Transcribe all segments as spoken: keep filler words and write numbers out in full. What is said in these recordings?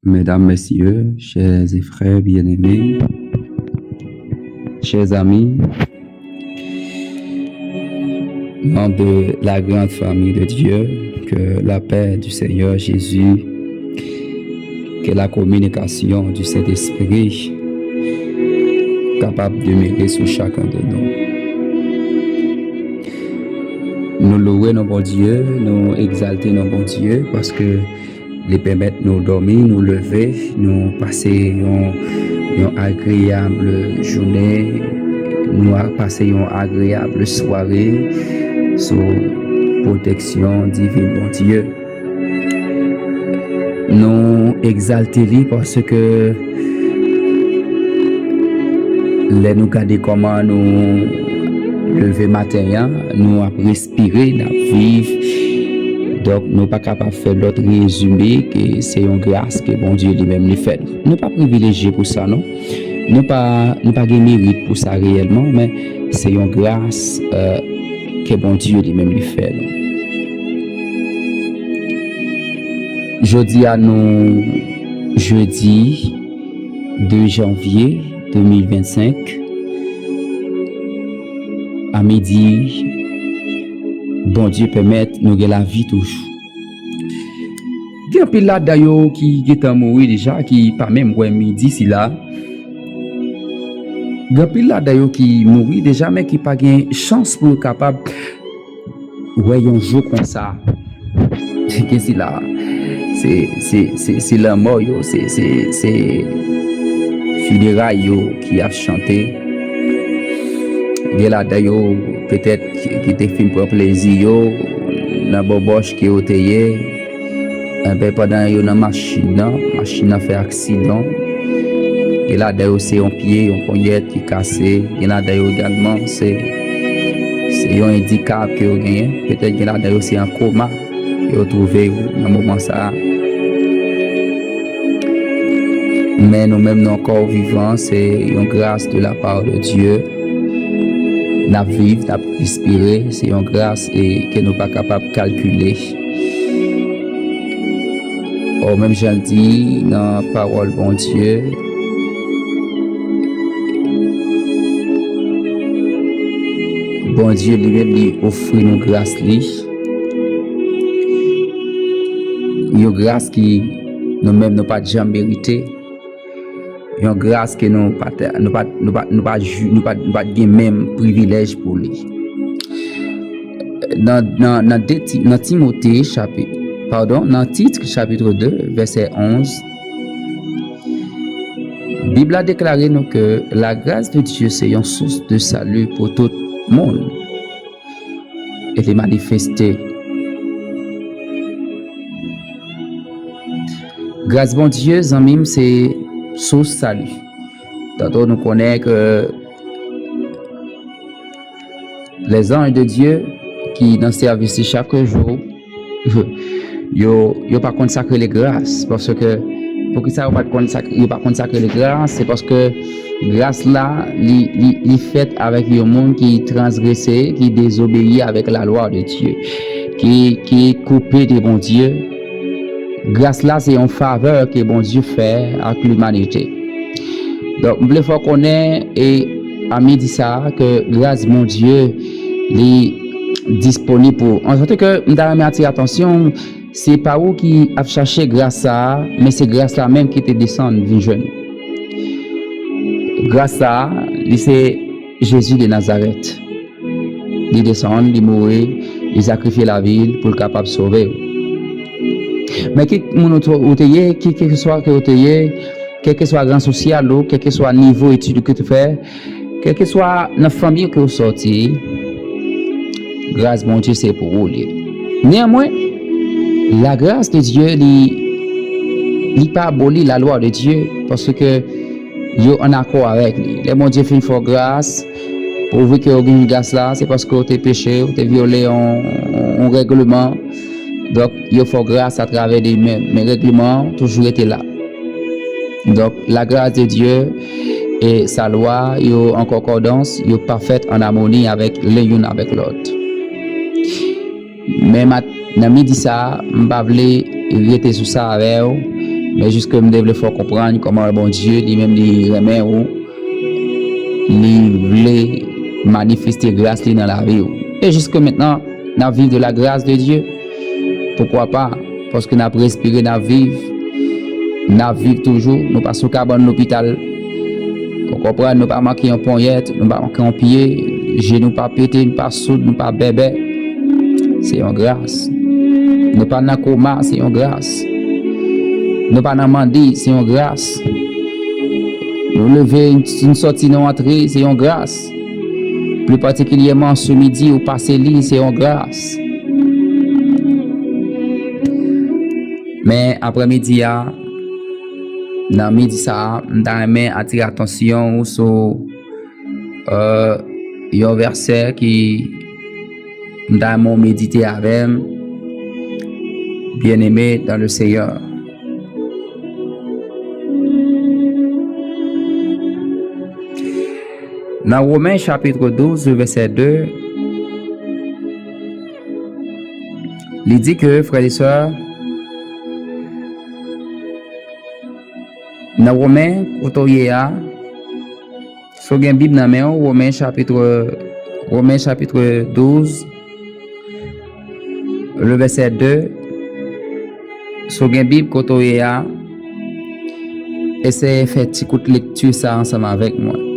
Mesdames, Messieurs, chers et frères bien-aimés, chers amis, membres de la grande famille de Dieu, que la paix du Seigneur Jésus, que la communication du Saint-Esprit capable demeurer sur chacun de nous. Nou louwe non Bondye, nou egzalte non Bondye, paske li pèmèt nou dòmi, nou leve, nou pase yon, yon agreyab jounen, nou a pase yon agreyab sware sou pwoteksyon divin Bondye. Nou egzalte li paske lè nou gade kòman nou leve maten an, nou ap respire, n ap viv. Donk, nou pa kapab fè lòt rezime ke se yon gras ke Bondye li menm li fè nou. Nou pa privilejye pou sa, non. Nou pa, nou pa gen merit pou sa reyèlman, men se yon gras, euh, ke Bondye li menm li fè nou. Jodi a nou jedi de janvye de mil vennsenk, a midi, Bondye pèmèt nou gen lavi toujou. Gen anpil ladan yo ki gentan mouri deja, ki pa menm wè midi sila. Gen anpil ladan yo ki mouri deja, men ki pa gen chans pou yo kapab wè yon jou konsa. Gen sila, se, se, se, se lanmò yo, se, se, se fineray yo ki ap chante. Gen ladan yo, petèt, ki, ki te fin pran plezi yo nan bòbòch ke yo te ye. Enben, pandan yo nan machin nan, machin nan fè aksidan. Gen ladan yo se yon pye, yon ponyèt ki kase. Gen ladan yo egalman se, se yon endikap ke yo genyen. Petèt gen ladan yo se an koma yo twouve yo nan moman sa a. Men nou menm nou ankò vivan, se yon gras de la part de Dieu. N ap viv, n ap respire, se yon gras e ke nou pa kapab kalkile. O, menm jan l di nan pawòl Bondye, Bondye li menm li ofri nou gras li. Yon gras ki nou menm nou pa t janm merite. Yon gras ke nou pa t, nou pa, nou pa, nou pa, nou pa, nou pa t gen menm privilèj pou li. Nan, nan, nan de Ti-, nan Timote chapit, padon, nan Tit chapit de, vèsè onz, Bib la deklare nou ke la grâce de Dieu se yon sous de salut pou tout moun. E li manifeste. Gras Bondye, zanmi m, se sous sali. Tanto nou konnen ke les anges de Dieu ki nan sèvis li chak jou, yo, yo pa konn sa k rele gras, paske poukisa yo pa t konn sa, yo pa konn sa k rele gras, se paske gras la, li, li, li fèt avèk yon moun ki transgrese, ki dezobeyi avèk la lwa de Dye, ki, ki koupe de Bondye. Gras la, se yon favè ke Bondye fè ak limanite. Donk, m vle fè w konnen, e a midi sa a, ke gras Bondye, li disponib pou ou. An sòti ke m ta renmen atire atansyon, se pa ou ki ap chache gras sa a, men se gras la menm ki te desann vin jwenn ou. Gras sa a, li se Jezi de Nazarèt. Li desann, li mouri, li sakrifye lavi l pou l kapab sove w. Men ki moun ou t-, ou te ye, ki, kèlkeswa ke ou te ye, kèlkeswa ran sosyal ou, kèlkeswa nivo etid ou ke w te fè, kèlkeswa nan fanmi ou ke w sòti, gras Bondye se pou ou li ye. Neanmwen, la grâce de Dieu, li, li pa aboli la lwa de Dye, paske yo ann akò avèk li. Lè Bondye fin fè w gras, pwouve ke w gen gras la, se paske w te peche, w te vyole yon, yon règleman. Donk, yo fè w gras atravè li menm. Men règleman an toujou rete la. Donk, la grâce de Dieu e sa lwa, yo an konkòdans, yo pafèt an amoni avèk len youn avèk lòt. Men mat-, nan midi sa a, m pa vle rete sou sa avè w. Men jis ke m te vle fè w konprann kòman Bondye li menm li renmen ou, li vle manifeste gras li nan lavi w. E jiske mentnan, n ap viv de la grâce de Dieu. Poukwa pa? Paske n ap respire, n ap viv. N ap viv toujou. Nou pa sou kabann lopital. Ou konprann, nou pa manke yon ponyèt, nou pa manke yon pye, je nou pa pete, nou pa soud, nou pa bèbè. Se yon gras. Nou pa nan koma, se yon gras. Nou pa nan mande, se yon gras. Nou leve, n sòti, nou antre, se yon gras. Pli patikilyèman, se midi ou pase li, se yon gras. Men aprèmidi a, nan midi sa a, m ta renmen atire atansyon ou sou, euh, yon vèsè ki m ta renmen w medite avè m, bien-aimé dans le Seigneur. Nan Women chapit douz, vèsè de, li di ke, frè e sè, nan Women, kote w ye a, si w gen Bib nan men w, Women chapit, Women chapit douz, le vèsè de, si w gen Bib kote w ye a, eseye fè ti kout lekti sa ansanm avèk mwen.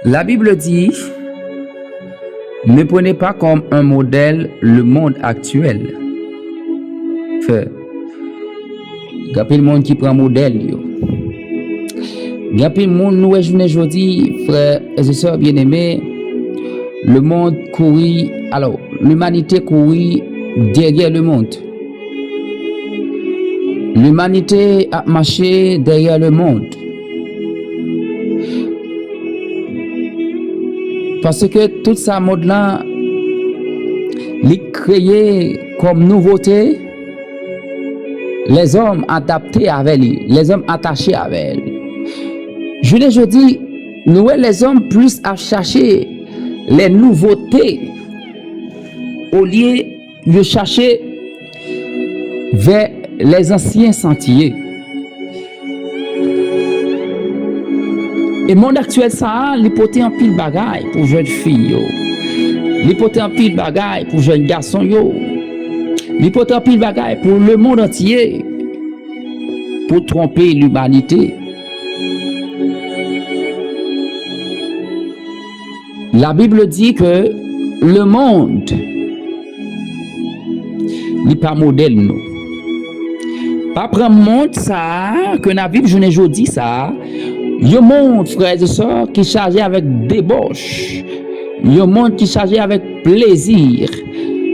La Bible dit, ne prenez pas comme un modèle le monde actuel. Fè, gen anpil moun ki pran modèl yo. Gen anpil moun, nou wè jounen jodi, frè e sè bien-aimé, le monde kouri, alò, limanite kouri dèyè le monde. Limanite ap mache dèyè le monde. Paske tout sa mond lan, li kreye kòm nouvote, lèzòm adapte avè li, lèzòm atache avè l. Jounen jodi, nou wè lèzòm plis ap chache lè nouvote olye yo chache vè lèzansyen santye. E mond aktyèl sa a, li pote anpil bagay pou jèn fi yo. Li pote anpil bagay pou jèn gason yo. Li pote anpil bagay pou lemonn antye, pou twonpe limanite. La Bible dit que le monde, li pa modèl nou. Pa pran mond sa a ke n ap viv jounen jodi sa a, yon mond, frè e sè, ki chaje avèk debòch, yon mond ki chaje avèk plezi,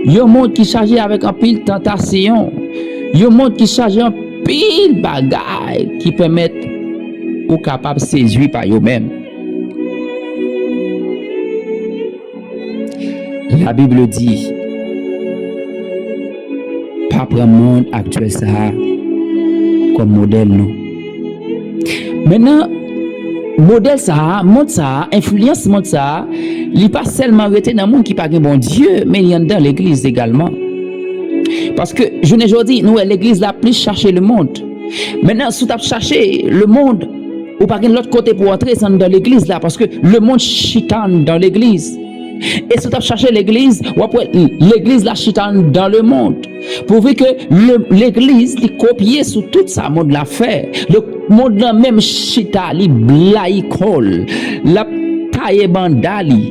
yon mond ki chaje avèk anpil tantasyon, yon mond ki chaje anpil bagay ki pèmèt ou kapab sedui pa yo menm. La Bible dit, pa pran mond aktyèl sa a kòm modèl nou. Mentnan, modèl sa a, mond sa a, enfliyans mond sa a, li pa sèlman rete nan moun ki pa gen Bondye, men li anndan legliz egalman. Paske, jounen jodi, nou wè legliz la plis chache lemonn. Mentnan, si w t ap chache lemonn, ou pa gen lòt kote pou w antre, se anndan legliz la, paske lemonn chita anndan legliz. E si w t ap chache legliz, w ap wè legliz la chita anndan lemonn. Pouvi ke le, legliz, li kopye sou tout sa mond la fè. Donk, mond lan menm chita, li blayi kò l, l ap taye banda li.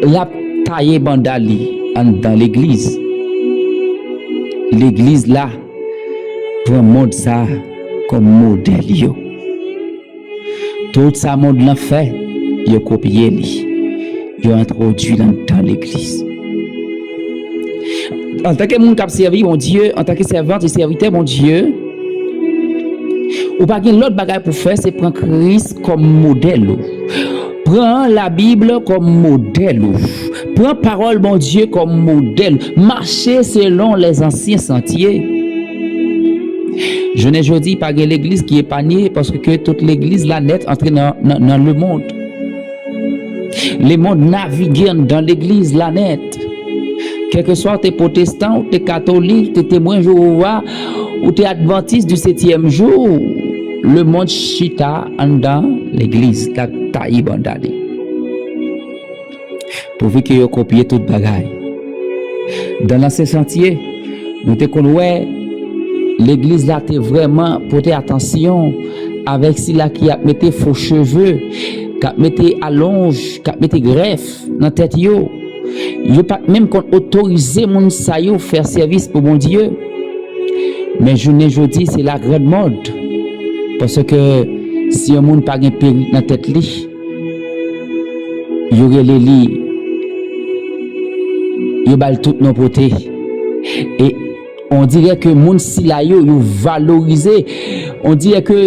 L ap taye banda li anndan legliz. Legliz la pran mond sa a kòm modèl yo. Tout sa mond lan fè, yo kopye li. Yo entwodui l anndan legliz. Antanke moun k ap sèvi Bondye, antanke sèvant e sèvitè Bondye, ou pa gen lòt bagay pou fè, se pran Kris kòm modèl ou. Pran Labib kòm modèl ou. Pran pawòl Bondye kòm modèl. Mache selon lèzansyen santye. Jounen jodi, pa gen legliz ki epanye, paske tout legliz la nèt antre nan, nan, nan lemonn. Lemonn navige anndan legliz la nèt. Kèlkeswa ou te pwotestan, ou te katolik, ou te temwen Jewova, ou te advantis di setyèm jou, lemonn chita anndan legliz, l ap taye banda li. Pouvi ke yo kopye tout bagay. Dan lansyen chantye, nou te konn wè legliz la te vrèman pote atansyon avèk sila ki ap mete fo cheve, k ap mete alonj, k ap mete grèf nan tèt yo. Yo pa t menm konn otorize moun sa yo fè sèvis pou Bondye. Men jounen jodi, se lagrann mòd. Paske si yon moun pa gen perik nan tèt li, yo rele li, yo ba l tout non pote. E on dirè ke moun sila yo, yo valorize, on dirè ke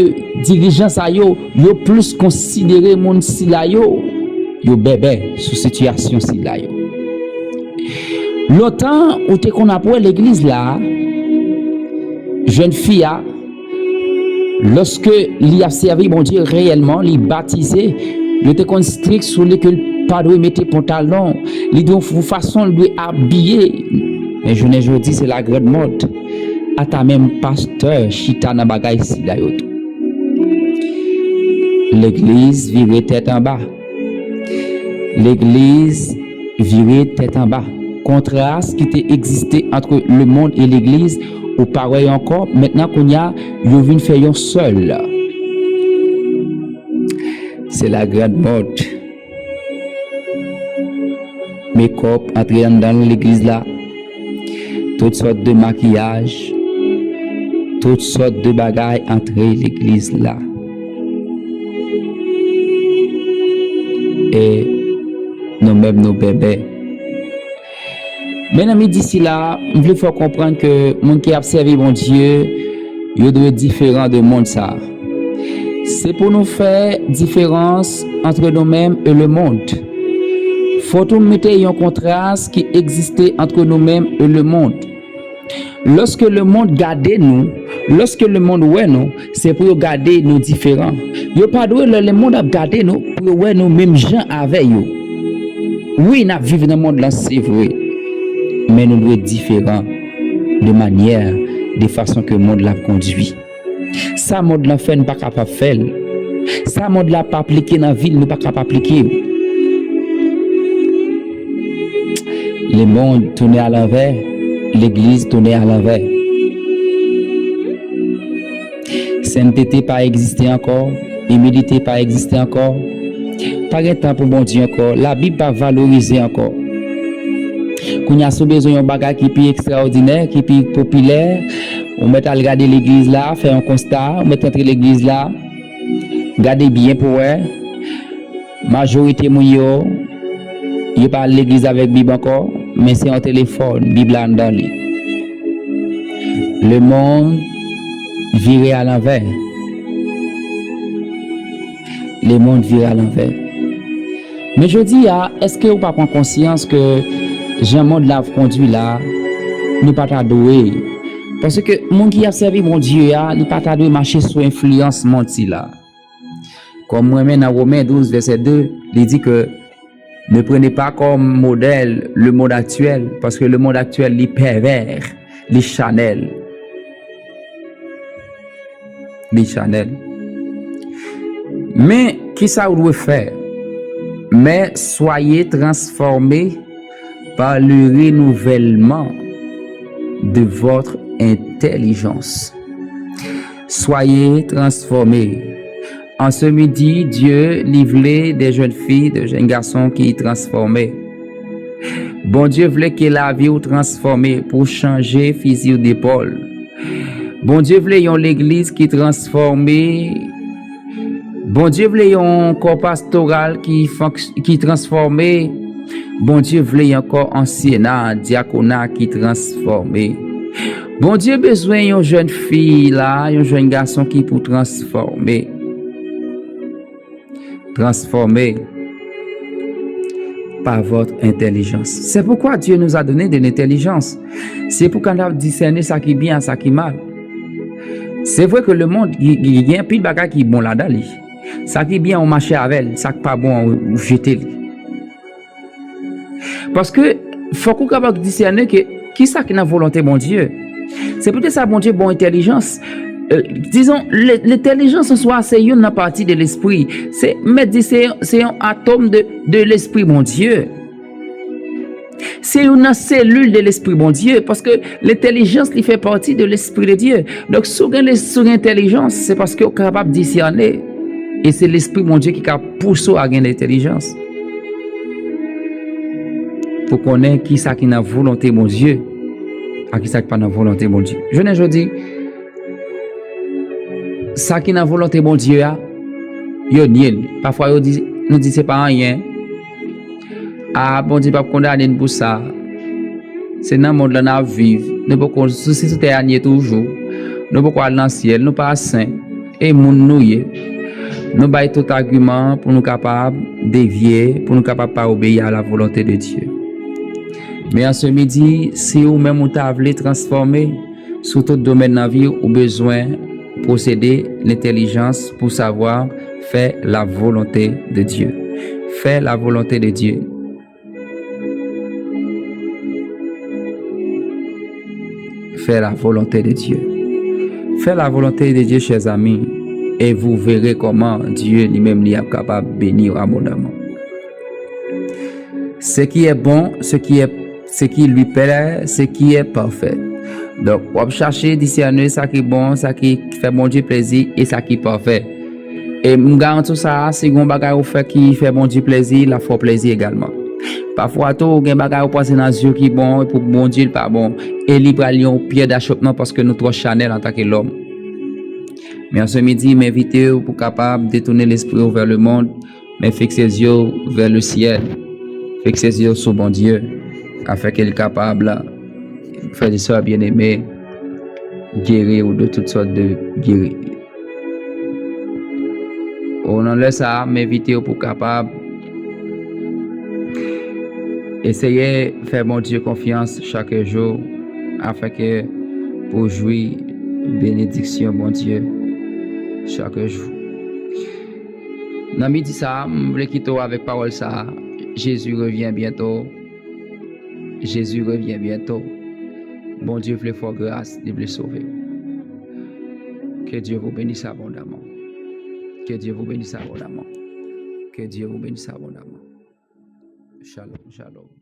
dirijan sa yo, yo plis konsidere moun sila yo, yo bèbè sou sitiyasyon sila yo. Lontan, ou te konn ap wè legliz la, jèn fi a, lòske li ap sèvi Bondye reyèlman, li batize, yo te konn strik sou li ke l pa dwe mete pantalon, li dwe yon fason l dwe abiye. Men jounen jodi, se lagrann mòd. Ata menm pastè chita nan bagay sila yo tou. Legliz vire tèt anba. Legliz vire tèt anba. Kontras ki te egziste ant lemonn e legliz, ou pa wè yo ankò. Mentnan, kounye a, yo vin fè yon sèl. Se lagrann mòd. Mekòp antre anndan legliz la. Tout sòt de makiyaj, tout sòt de bagay antre legliz la. E nou menm nou bèbè. Men nan midi sila, m vle fè w konprann ke moun ki ap sèvi Bondye, yo dwe diferan de mond sa a. Se pou nou fè diferans ant nou menm e lemonn. Fò tou mete yon kontras ki egziste ant nou menm e lemonn. Lòske lemonn gade nou, lòske lemonn wè nou, se pou yo gade nou diferan. Yo pa dwe, lè lemonn ap gade nou, pou yo wè nou menm jan avè yo. Wi, n ap viv nan mond lan, se vre. Men nou dwe diferan de manyè, de fason ke mond la ap kondui. Sa mond lan fè, nou pa kapab fè l. Sa mond la pa aplike nan vi n, nou pa kapab aplike l. Lemonn tounen alanvè, legliz tounen alanvè. Sentete pa egziste ankò, imilite pa egziste ankò. Pa gen tan pou Bondye ankò, Labib pa valorize ankò. Kounye a, si w bezwen yon bagay ki pi ekstraòdinè, ki pi popilè, ou mèt al gade legliz la, fè yon konsta, ou mèt antre legliz la, gade byen pou wè. Majorite moun yo, yo pa al legliz avèk Bib ankò, men se yon telefòn, Bib la anndan li. Lemonn vire alanvè. Lemonn vire alanvè. Men jodi a, èske ou pa pran konsyans ke jan mond la ap kondui la, nou pa ta dwe? Paske moun ki ap sèvi Bondye a, li pa ta dwe mache sou enfliyans mond sila. Kòm mwen men nan Women douz, vèsè de, li di ke ne prenez pas comme modèle le monde actuel, paske le monde actuel, li pèvè, li chanèl. Li chanèl. Men, kisa ou dwe fè? Mais soyez transformés par le renouvellement de votre intelligence. Soyez transformés. An se midi, Dye, li vle de jèn fi, de jèn gason ki transfòme. Bondye vle ke lavi w transfòme pou w chanje fizi w depòl. Bondye vle yon legliz ki transfòme. Bondye vle yon kò pastoral ki fonks-, ki transfòme. Bondye vle yon kò ansyena, dyakona ki transfòme. Bondye bezwen yon jèn fi la, yon jèn gason ki pou transfòme. Transformés par votre intelligence. C'est pourquoi Dieu nous a donné de l'intelligence. Se pou kapab disène sa ki byen ak sa ki mal. Se vre ke lemonn, gen anpil bagay ki bon ladan li. Sa ki byen, ou mache avè l, sa k pa bon an, ou jete li. Paske fòk ou kapab disène ke kisa ki nan volonte Bondye. Se poutèt sa Bondye ba w entèlijans. Euh, dizon, le- lentèlijans an swa se youn nan pati de lespri. Se, mèt di, se, se yon atòm de, de lespri Bondye. Se youn nan selil de lespri Bondye, paske lentèlijans li fè pati de lespri de Dye. Donk, si w gen, si w gen entèlijans, se paske w kapab disène. E se lespri Bondye ki ka pouse w a gen entèlijans. Pou konnen kisa ki nan volonte Bondye, a kisa ki pa nan volonte Bondye. Jounen jodi, sa ki nan volonte Bondye a, yo nye l. Pafwa yo di, nou di se pa anyen. A, Bondye p ap kondane n pou sa. Se nan mond lan n ap viv. Nou poko sou, si sou tè a n ye toujou. Nou poko al nan syèl, nou pa sen. E moun nou ye. Nou bay tout agiman pou nou kapab devye, pou nou kapab pa obeyi a la volonte de Dye. Men an se midi, si ou menm ou ta vle transfòme sou tout domèn nan vi, ou bezwen posede lentèlijans pou savwa fè la volonte de Dye. Fè la volonte de Dye. Fè la volonte de Dye. Fè la volonte de Dye, chè zami, e vou vere kòman Dye li menm li ap kapab beni w abondaman. Ce qui est bon, ce qui est, ce qui lui plaît, ce qui est parfait. Donk, w ap chache disène sa ki bon, sa ki fè Bondye plezi e sa ki pafè. E m garanti w sa, si gon bagay ou fè ki fè Bondye plezi, l ap fè w plezi egalman. Pafwa tou, gen bagay ou panse nan zye w ki bon, e pou Bondye l pa bon. E li pral yon pyè dachopman paske nou twò chanèl antanke lòm. Men an se midi, m envite w pou kapab detounen lespri w vè lemonn, men fikse zye w vè lesyèl. Fikse zye w sou Bondye, afin ke l kapab, frè e sè byeneme, geri w de tout sòt de geri. O nan lè sa a, m envite w pou kapab eseye fè Bondye konfyans chak jou, afin ke pou jwi benediksyon Bondye chak jou. Nan midi sa a, m vle kite w avèk pawòl sa a, Jésus revient bientôt. Jésus revient bientôt. Bondye vle fè w gras, li vle sove w. Que Dieu vous bénisse abondamment. Que Dieu vous bénisse abondamment. Que Dieu vous bénisse abondamment. Shalom, shalom.